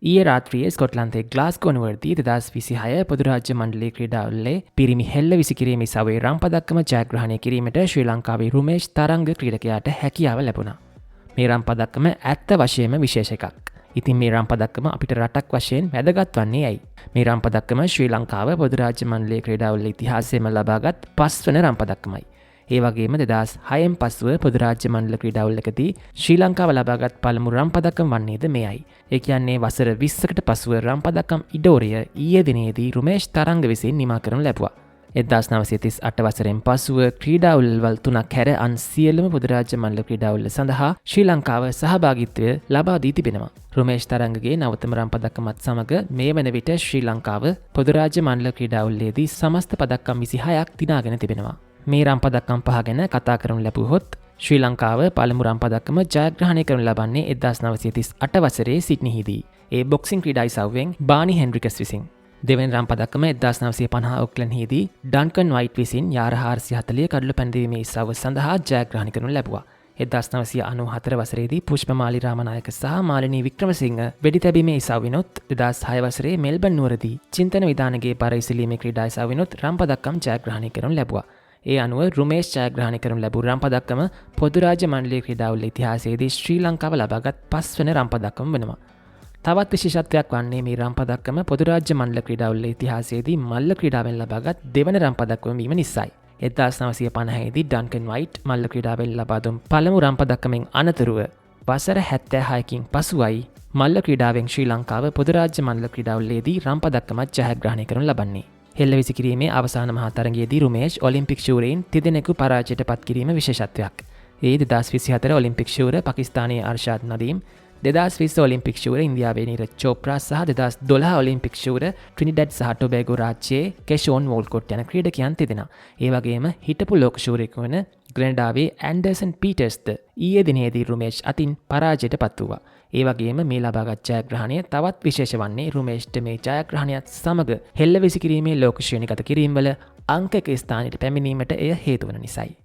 ඊයේ රාත්‍රියේ ස්කොට්ලන්තයේ ග්ලාස්ගෝ නුවරදී 2026 පොදු රාජ්‍ය මණ්ඩලයේ ක්‍රීඩාවලේ පිරිමි හෙල්ල විසිකිරීම ඉසව්වේ රන් පදක්කම ජයග්‍රහණය කිරීමට ශ්‍රී ලංකාවේ රුමේෂ් තරංග ක්‍රීඩකයාට හැකියාව ලැබුණා. මේ රන් පදක්කම ඇත්ත වශයෙන්ම විශේෂ එකක්. ඉතින් මේ රන් පදක්කම අපිට රටක් වශයෙන් වැදගත් වන්නේ ඇයි? මේ රන් පදක්කම ශ්‍රී ලංකාව පොදු රාජ්‍ය මණ්ඩලයේ ක්‍රීඩාවල ඉතිහාසයේම ලබාගත් පස්වන රන් පදක්කමයි. ඒ වගේම 2006න් පසුව පොදු රාජ්‍ය මණ්ඩල ක්‍රීඩාවලකදී ශ්‍රී ලංකාව ලබාගත් පළමු රන් පදක්කම වන්නේද මෙයයි. ඒ කියන්නේ වසර 20කට පසුව රන් පදක්කම් ඉඩෝරය ඊයේ දිනේදී රුමේෂ් තරංග විසින් නිමා කරනු ලැබුවා. 1938 වසරෙන් පසුව ක්‍රීඩා උළෙල්වල් තුනක් හැර අන් සියලුම පොදු රාජ්‍ය මණ්ඩල ක්‍රීඩා උළෙල් සඳහා ශ්‍රී ලංකාව සහභාගීත්වය ලබා දී තිබෙනවා. රුමේෂ් තරංගගේ නවතම රන් පදක්කමත් සමග මේ වන විට ශ්‍රී ලංකාව පොදු රාජ්‍ය මණ්ඩල ක්‍රීඩා උළෙලේදී සමස්ත පදක්කම් 26ක් දිනාගෙන තිබෙනවා. මේ රන් පදක්කම් පහ ගැන කතා කරනු ලැබුවහොත්, ශ්‍රී ලංකාව පළමු රන් පදක්කම ජයග්‍රහණය කරනු ලබන්නේ 1938 වසරේ සිඩ්නිහිදී. ඒ බොක්සිං ක්‍රීඩා ඉසව්වෙන් බානි හෙන්ඩ්‍රිකස් විසින්. දෙවැනි රන් පදක්කම 1950 ඔක්ලන්හිදී ඩන්කන් වයිට් විසින් යාර 440 කඩුලු පැනදවීමේ ඉසව්ව සඳහා ජයග්‍රහණය කරනු ලැබුවා. 1994 වසරේදී පුෂ්පමාලි රාමනායක සහ මාලිනී වික්‍රමසිංහ වෙඩි තැබීමේ ඉසව්විනුත්, 2006 වසරේ මෙල්බන් නුවරදී චින්තන විධානගේ බර ඉසිලීමේ ක්‍රීඩා ඉසව්විනුත් රන් පදක්කම් ජයග්‍රහණය කරනු ලැබුවා. ඒ අනුව රුමේෂ් ජයග්‍රහණය කරනු ලැබූ රන් පදක්කම පොදු රාජ්‍ය මණ්ඩලයේ ක්‍රීඩාවල ඉතිහාසයේදී ශ්‍රී ලංකාව ලබාගත් පස්වන රන් පදක්කම වෙනවා. තවත් විශේෂත්වයක් වන්නේ මේ රන් පදක්කම පොදු රාජ්‍ය මණ්ඩල ක්‍රීඩාවල ඉතිහාසයේදී මල්ල ක්‍රීඩාවෙන් ලබාගත් දෙවන රන් පදක්කම වීම නිසායි. 1950දී ඩන්කන් වයිට් මල්ල ක්‍රීඩාවෙන් ලබා දුන් පළමු රන් පදක්කමෙන් අනතුරුව වසර 76කින් පසුවයි මල්ල ක්‍රීඩාවෙන් ශ්‍රී ලංකාව පොදු රාජ්‍ය මණ්ඩල ක්‍රීඩාවලේදී රන් පදක්කමක් ජයග්‍රහණය කරනු ලබන්නේ. හෙල්ල විසිකිරීමේ අවසාන මහා තරගයේදී රුමේෂ් ඔලිම්පික් ශූරයින් තිදෙනෙකු පරාජයට පත් කිරීම විශේෂත්වයක්. ඒ 2024 ඔලිම්පික් ශූර පාකිස්තානයේ අර්ෂාද් නදීම්, 2020 ඔලිම්පික් ශූර ඉන්දියාවේ නීරජ් චෝප්‍රා සහ 2012 ඔලිම්පික් ශූර ට්‍රිනිඩැඩ් සහ ටොබේගෝ රාජ්‍යයේ කෙෂෝන් වෝල්කොට් යන ක්‍රීඩකයන් තිදෙනා. ඒ වගේම හිටපු ලෝක ශූරයෙකු වන ග්‍රෙනඩාවේ ඇන්ඩර්සන් පීටර්ස්ද ඊයේ දිනේදී රුමේෂ් අතින් පරාජයට පත් වූවා. ඒ වගේම මේ ලබාගත් ජයග්‍රහණය තවත් විශේෂ වන්නේ රුමේෂ්ට මේ ජයග්‍රහණයත් සමග හෙල්ල විසිකිරීමේ ලෝක ශ්‍රේණිගත කිරීම්වල අංක එක ස්ථානයට පැමිණීමට එය හේතු වන නිසයි.